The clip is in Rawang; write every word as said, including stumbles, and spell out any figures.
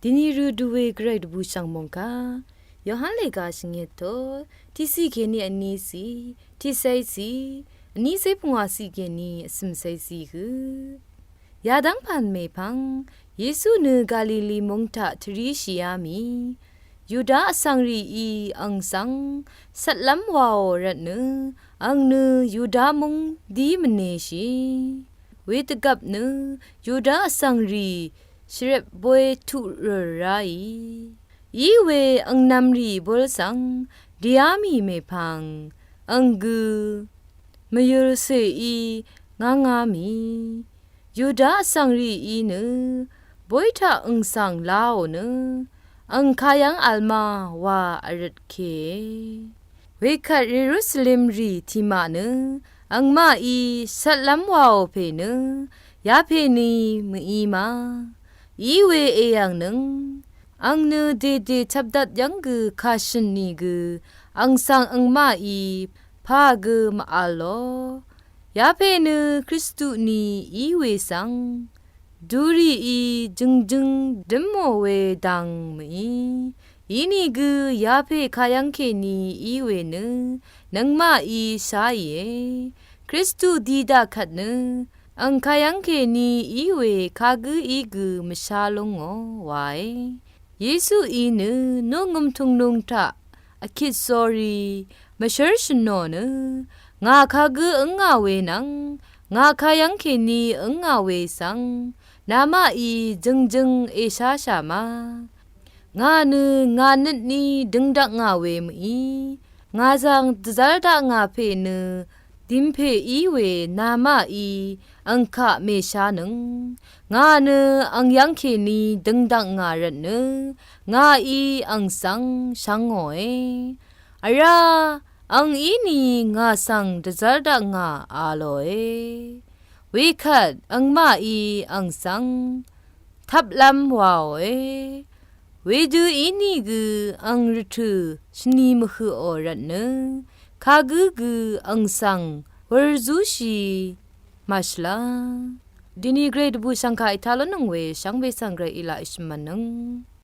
Dini rø dvwe gvray dvbùshv̀ng mòngkà Yohan lèga shvngøt to tiqciq kèní vníciq tiqcéciq vnícé pungwàciq kèní vcø̀mcéciq gø. Yadv́ng pàn mèpvng Yesu nø Galili mung taq tvríshìá mì Yuda vsvng rìí ang svng cvtlv́m wàò rvtnø ang nø Yuda mung dí mvneshì. Wedvgvp nø Yuda vsvng rì shvrep boy tuq rø̀r ráì. Í we angnv̄m rì bul svng dìá mì mèpvng ang gø mvyø̀lcèí ngv́ngá mì. Yuda vsvng rìí nø boy taq ang svng láò nø ang kayv́ng vl ma wa vrøtke. Wekvt Yerusalem rì tiqmaq nø angmaqí cvtlv́m wàò pè nø yapè ni mø̀í ma. Í we èyv̀ngnøng ang nø dèdè tvpdat yv́ng gø kàshø̀n nìgø ang svng angmaqí pà gø mv-v̄l lo. Yapè nø Kristu ni í we svng dvrìí jøngjøng dǿmò we dang mø̀í. Inìgø yapè kayv́ng kèní í we nø nøngmaqí sháìe. Kristu di daq kvt nø ang kayv́ng kèní í we kagǿ í gø mvshá lúngò wae. Yesuí nø nungøm tungnung taq vkit sórí mvshǿr shvnò nø ngà kagǿ ǿngà we nvng ngà kayv́ng kèní ǿngà we svng namaqí jøngjøng èsháshà ma. Ngà nø ngà nøtní døngdvkngà we mø̀í ngà zvng dvzv́r dakngà pè nø dìmpè í we namaqí ang kaq mèshánøng. Ngà nø ang yv́ng kèní døngdvkngà rvtnø ngàí ang svng shvngòe. Vrá ang íni ngà svng dvzv́r dakngà a lòe. Wekvt angmaqí ang svng tvplv́m wàòe. Wedø inìgø ang rvtø̀ shvni mvhøqò rvtnø kagǿ gø ang svng wūr zúshì màshvla. Dini gvray dvbùshv̀ngkà ètá lónøng we shvngbe svng gvray í laq èshvmv̀nnøng.